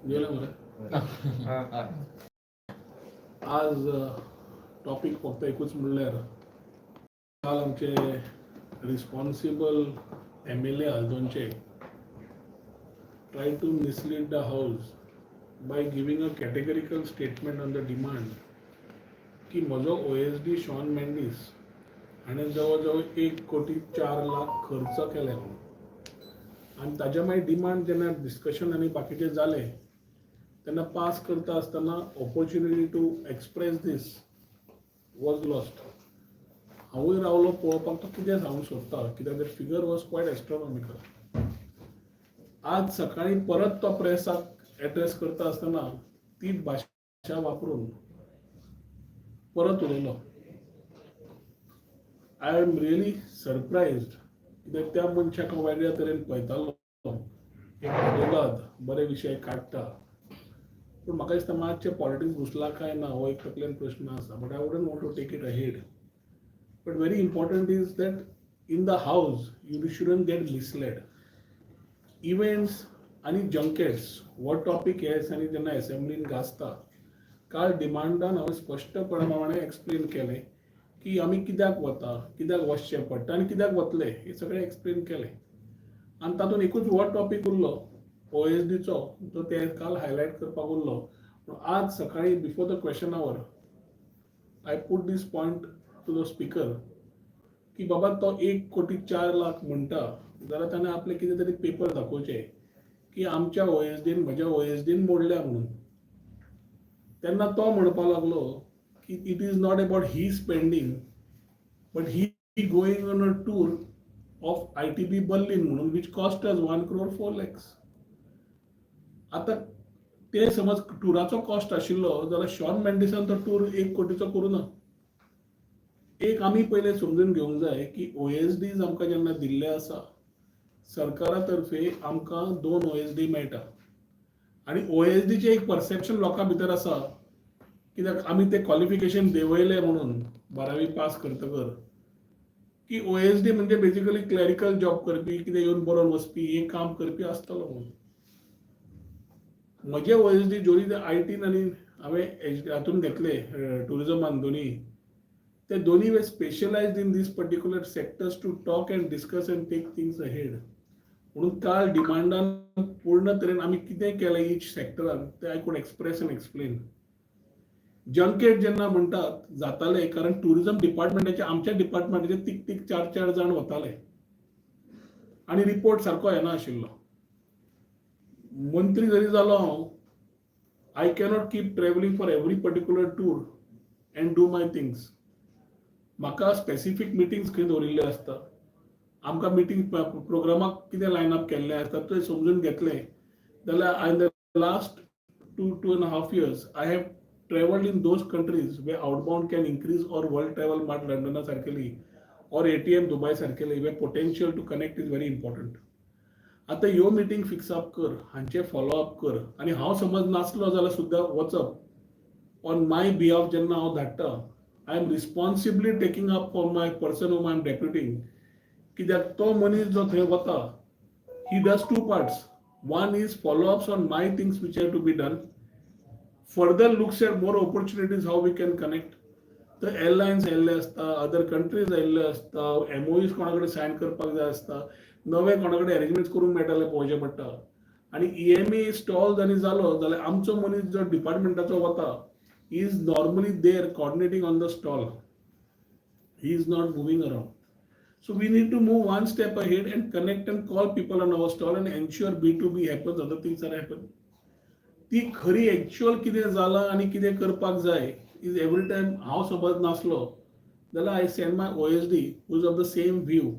गेलं मरे. हय. आज टॉपीक फक्त एकूच म्हणल्यार काल आमचे रिस्पॉन्सिबल एमएलए हळदोणचे try to mislead the house by giving a categorical statement on the demand की म्हजो ओएसडी शॉन मेंडीस हाणें जवळ जवळ 1 कोटी 4 लाख खर्च केले म्हणून. आनी ताज्या मागीर डिमांड जेन्ना डिस्कशन आनी बाकीचें जालें तेन्ना पास करता आसतना opportunity to express this was lost. हांवूय रावलो पळोवपाक तो कितें सांगूंक सोदता, कित्याक that figure was quite astronomical. आज सकाळी परत तो प्रेसाक एड्रेस करता आसतना तीच भाशा वापरून परत उलयलो. I am really surprised, कित्याक त्या मनशाक हांव वेगळ्या तरेन पळयतालो. एक अदोगाद बरे विशय काडटा, पूण म्हाका दिसता मातशें पॉलिटिक्स घुसला काय ना हो एक तकलेन प्रश्न आसा, but I wouldn't want to take it ahead. But very important is that in the house you shouldn't get misled. Events आनी जंकेट्स हो टॉपीक येस आनी जेन्ना एसेंब्लीन गाजता, काल डिमांडान हांवें स्पश्टपणान एक्सप्लेन केलें की आमी कित्याक वता, कित्याक वचचें पडटा आनी कित्याक वतले हें सगळें एक्सप्लेन केलें. आनी तातूंत एकूच हो टॉपीक उरलो ओएसडीचो, तो ते काल हायलायट करपाक उरलो. पूण आज सकाळी before the question hour I put this point to the speaker की बाबा, तो 1 कोटी 4 लाख म्हणटा जाल्यार ताणें आपले कितें तरी पेपर दाखोवचे की आमच्या ओएसडीन, म्हज्या ओएसडीन मोडल्या म्हणून. तेन्ना तो म्हणपाक लागलो की it is not about he spending but he going on a tour of ITB Berlin म्हणून, which cost us 1 crore 4 lakhs. आतां ते समज टुराचो कॉस्ट आशिल्लो जाल्यार शॉन मेंडिसान तो टूर 1 कोटीचो करूं ना. एक आमी पयलें समजून घेवंक जाय की ओएसडीज आमकां जेन्ना दिल्ले आसा, सरकारा तर्फे आमकां दोन ओएसडी मेळटा आनी ओएसडीचें एक परसेप्शन लोकां भितर आसा, कित्याक आमी ते क्वॉलिफिकेशन देंवयलें म्हणून बारावी पास करतकर की ओएसडी म्हणजे बेजिकली क्लॅरिकल जॉब करपी, कितें येवन बरोवन वचपी, हें काम करपी आसतलो म्हणून. म्हजे ओएसडी जोरी ते आयटीन आनी हांवें हातून घेतले, टुरिजमान दोनी, ते दोनी were specialized in this particular sectors to talk and discuss and take things ahead. म्हणून काल डिमांडान पूर्ण तरेन आमी कितें केलें इच सेक्टरान तें I could express and explain. Junket जेन्ना म्हणटात जाताले, कारण टुरिझम डिपार्टमेंटाचे, आमच्या डिपार्टमेंटाचे तीग तीग चार चार जाण वताले आनी रिपोर्ट सारको येना आशिल्लो. मंत्री जरी जालो हांव, I cannot keep travelling for every particular tour and do my things. म्हाका स्पेसिफीक मिटींग्स खंय दवरिल्ले आसता, आमकां मिटींग प्रोग्रामाक कितें लायन अप केल्लें आसता तें समजून घेतलें जाल्यार in the last 2, 2.5 years I have travelled in those countries where outbound can increase or World Travel Mart लंडना सारकेली or ATM Dubai सारकेली, where potential to connect is very important. आतां ह्यो meeting fix up कर, हांचे follow up कर आनी हांव समज नासलो जाल्यार सुद्दां वचप ऑन my behalf. जेन्ना हांव धाडटा, I am responsibly taking up for my person whom I am deputing, कित्याक तो मनीस जो थंय वता, he does two parts. One is follow ups on my things which have to be done, further looks at more opportunities, how we can connect. तर airlines आयिल्ले आसता, other countries आयिल्ले आसता, एमओयूज कोणा कडेन सायन करपाक जाय आसता, नवे कोणा कडेन अरेंजमेंट्स करूंक मेळटा जाल्यार पळोवचें पडटा. आनी ईएमए स्टॉल आनी जालो जाल्यार आमचो मनीस जो डिपार्टमेंटाचो वता is normally there coordinating on the stall. He is not moving around. So we need to move one step ahead and connect and call people on our stall and ensure B2B happens, other things are happen. ती खरी actual कितें जालां आनी कितें करपाक जाय is every time हांव समज नासलो जाल्यार I send my OSD who is of the same view,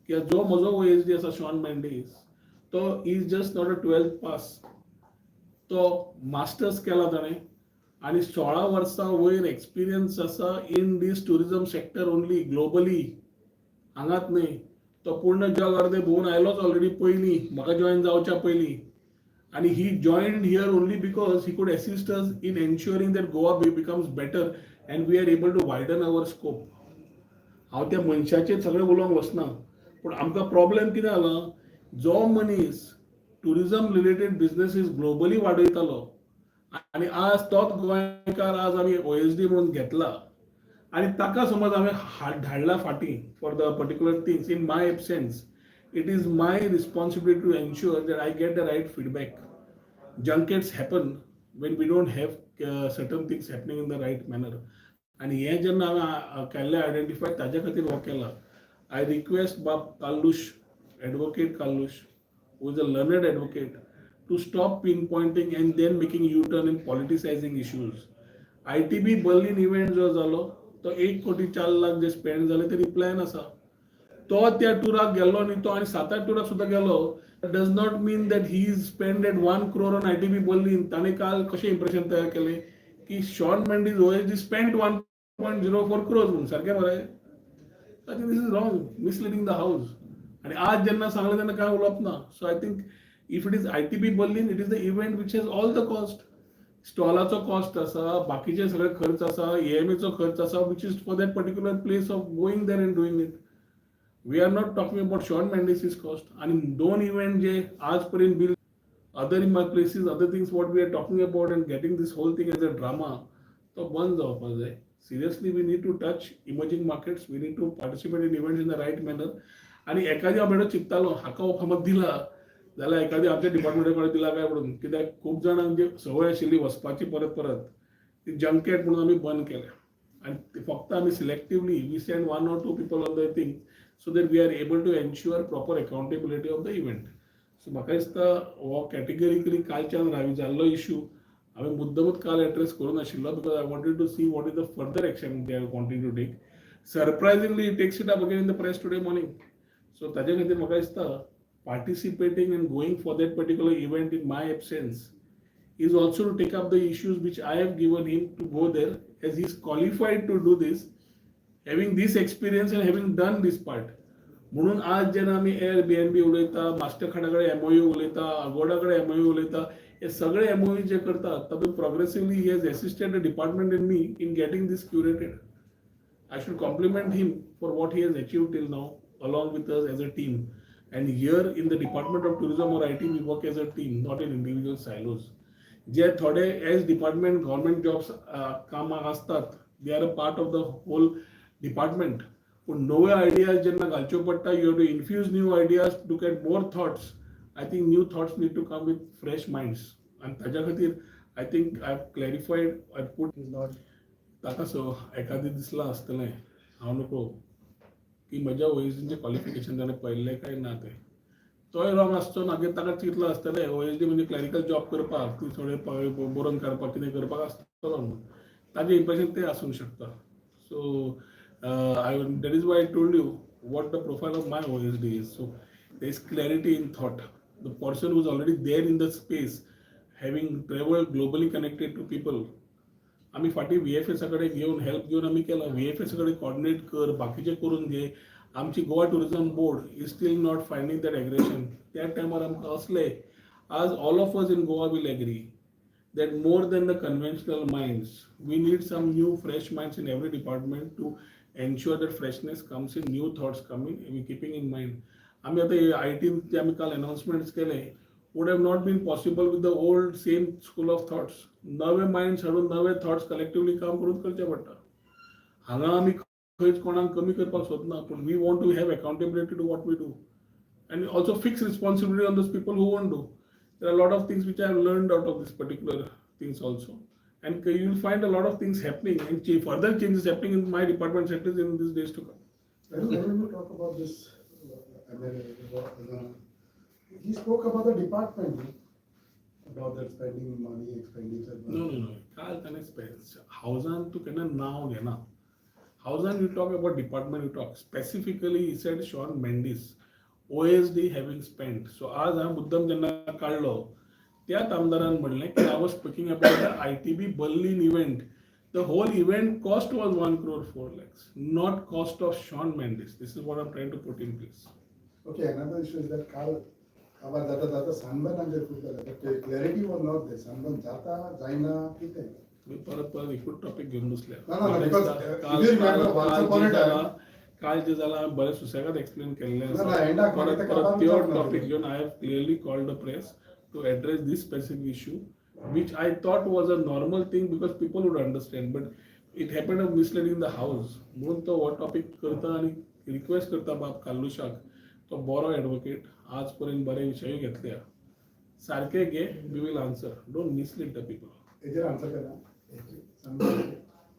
कित्याक जो म्हजो ओएसडी आसा शॉन मेंडीस, तो is just not a 12th pass. तो मास्टर्स केला ताणें आनी 16 वर्सां वयर एक्सपिरियन्स आसा in this tourism sector only, globally. हांगाच न्हय, तो पूर्ण जग अर्दे भोंवून आयलोच ऑलरेडी पयलीं म्हाका जॉयन जावच्या पयलीं. आनी he joined here only because he could assist us in ensuring that Goa becomes better and we are able to widen our scope. हांव त्या मनशाचेर सगळें उलोवंक वचना, पूण आमकां प्रॉब्लेम कितें जाला, जो मनीस Tourism related businesses globally वाडयतालो आनी आज तोच गोंयकार आज आमी ओएसडी म्हणून घेतला आनी ताका समज हांवें धाडला फाटीं for the particular things in my absence, it is my responsibility to ensure that I get the right feedback. Junkets happen when we don't have certain things happening in the right manner. आनी हें जेन्ना हांवें केल्लें identify, ताज्या खातीर हो केला. I request बाब Carlos, advocate Carlos, who is a learned advocate, to stop pinpointing and then making U-turn in politicizing issues. ITB Berlin event जो जालो तो 1 कोटी 4 लाख जे स्पेंड जाले ते रिप्लायन आसा. तो त्या टुराक गेल्लो न्ही तो आनी सात आठ टुराक सुद्दां गेलो, does not mean that he is spend at 1 crore on ITB Berlin. ताणें काल कशें इम्प्रेशन तयार केलें की Shawn Mendes OSD spend 1.04 crores म्हणून. सारकें मरे? I think this is wrong, misleading the house. आनी आज जेन्ना सांगलें तेन्ना कांय उलोवप ना. So I think if it is ITB Berlin, it is the event which has all the cost. स्टॉलाचो cost आसा, बाकीचे सगळे खर्च आसा, एएमएचो खर्च आसा, which is for that particular place of going there and doing it. We are not talking about Shawn Mendes's cost. आनी दोन event जे आज पर्यंत bill other in my places, other things, what we are talking about and getting this whole thing as a drama, तो बंद जावपाक जाय. Seriously, we need to touch emerging markets, we need to participate in events in the right manner. आनी एकादी हांव बेठो चिंततालो, हाका हो समज दिला जाल्यार एकादी आमच्या डिपार्टमेंटा कडेन दिला काय म्हणून. कित्याक खूब जाणांक जी संवय आशिल्ली वचपाची परत परत, ती जंकेट म्हणून आमी बंद केल्या आनी फक्त आमी selectively we send one or two people on the thing so that we are able to ensure proper accountability of the event. So म्हाका दिसता हो कॅटेगरिकली कालच्यान रावी जाल्लो इशू हांवें मुद्दमूच काल एड्रेस करूं नाशिल्लो, because I wanted to see what is the further action they are wanting to take. Surprisingly, takes it up again in the press today morning. So ताजे खातीर म्हाका दिसता participating and going for that particular event in my absence is also to take up the issues which I have given him to go there, as he is qualified to do this, having this experience and having done this part. म्हणून आज जेन्ना आमी air BNB उलयता, master कार्डा कडेन MOU उलयता, Agoda कडेन MOU उलयता, हे सगळे एमओयू जे करतात तातूंत progressively he has assisted the department and me in getting this curated. I should compliment him for what he has achieved till now, along with us as a team. And here in the Department of Tourism or IT, we work as a team, not in individual silos. जे थोडे as department government jobs कामाक आसतात, they are a part of the whole department. पूण नव्यो ideas जेन्ना घालच्यो पडटा, you have to infuse new ideas to get more thoughts. I think new thoughts need to come with fresh minds. आनी ताज्या खातीर I think I have clarified, I put is not ताका स एकादें दिसलां आसतलें, हांव नको की म्हज्या ओएसडीचें क्वॉलिफिकेशन ताणें पळयल्लें काय ना तें. तोय रॉंग आसचो. मागीर ताका चिंतलां आसतलें ओएसडी म्हणजे क्लॅरिकल जॉब करपाक, ती थोडे बरोवन काडपाक, कितें करपाक आसतलो म्हणून. ताजें इम्प्रेशन तें आसूंक शकता. So I that is why I told you what the profile of my OSD is. So there is clarity in thought. The person who is already there in the space, having traveled, globally connected to people. आमी फाटीं V F एसा कडेन घेवन, help घेवन आमी केला. V F एसा कडेन कॉर्डिनेट कर, बाकीचें करून घे. आमची Goa Tourism Board is still not finding that aggression. त्या टायमार आमकां असले आज all of us in Goa will agree that more than the conventional minds, we need some new fresh minds in every department to ensure that freshness comes in, new thoughts come in, we keeping in mind. आमी आतां I tin जे आमी काल अनाउन्समेंट्स केले would have not been possible with the old same school of thoughts. नवे minds हाडून नवे thoughts collectively काम करून करचें पडटा. हांगा आमी खंयच कोणाक कमी करपाक सोदना, पूण we want to have accountability to what we do and also fix responsibility on those people who won't do. There are a lot of things which I have learned out of this particular things also. And you will find a lot of things happening and further changes happening in my department sectors in these days to come. When you talk about this, I mean, he spoke about the department, about that spending money, expenditure. No. काल ताणें हावजान तूं केन्ना नांव घेना. हावजान you talk about department, you talk. Specifically, he said Shawn Mendes, OSD having spent. So आज हांवें मुद्दम जेन्ना काडलो त्याच आमदारान म्हणलें की I was speaking about the ITB Berlin event. The whole event cost was 1 crore 4 lakhs, not cost of Shawn Mendes. This is what I'm trying to put in place. Okay, another issue is that काल काबार जाता जाता sunburn आमचेर खूब जाला, but clarity was not there. Sunburn जाता जायना कितें? तुम्ही परत परत एकूच टॉपिक घेवन बसल्या. ना, ना, because, if you remember, once upon a time- काल जें जालां हांवें बरें सुसेगाद एक्सप्लेन केल्लें ना, ना, end आक परत मागीर ते परत काबार त्यो विचारना टॉपीक तुमी. घेवन I have clearly called the press to address this specific issue, which I thought was a normal thing because people would understand, but it happened of misleading the house. म्हणून तो हो टॉपीक करता आनी request करता बाब कार्लुशाक, तो बरो advocate, आज पर्यंत बरे विशय घेतल्या, सारके घे, we will answer. Don't mislead the people. हेजेर आन्सर करा. सांग.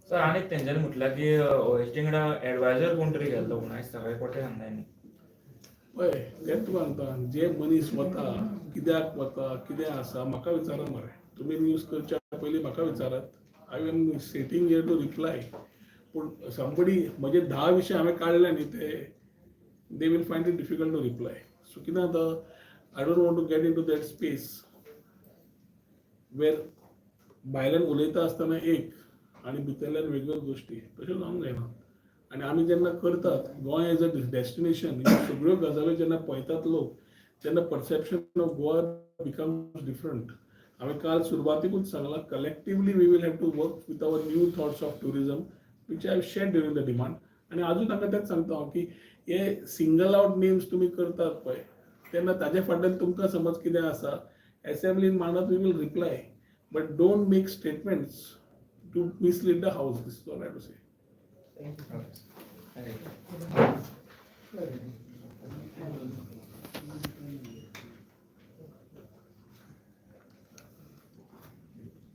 सर, आनी तेंच्यांनी म्हटल्यार की ओएसडी वांगडा एडवायजर कोण तरी गेल्लो म्हणून आयज सकाळी कोठे सांगता न्ही. पळय, तें तुका सांगता, जे मनीस वता, कित्याक वता, कितें आसा, म्हाका विचारा मरे. तुमी न्यूज करच्या पयलीं म्हाका विचारात. I am sitting here to reply. पूण समबडी म्हजे 10 विशय हांवें काडले न्ही, ते they will find it difficult to reply. So कितें जाता, I don't want to get into that space where भायल्यान उलयता आसतना एक आनी भितरल्यान वेगळ्यो गोश्टी. तश्यो जावंक जायना. आनी आमी जेन्ना करतात गोंय एज अ डेस्टिनेशन, ह्यो सगळ्यो गजाली जेन्ना पळयतात लोक, तेन्ना perception of Goa becomes different. हांवें काल सुरवातीकूच सांगलां, collectively we will have to work with our new thoughts of tourism, which I have share during the demand. आनी आजून तांकां तेंच सांगता हांव की हे सिंगल आवट नेम्स तुमी करतात पळय, तेन्ना ताजे फाटल्यान तुमकां समज कितें आसा, एसेंब्लीन मांडात, we will reply, but don't make statements to mislead the house. This is all I to say. Thank you.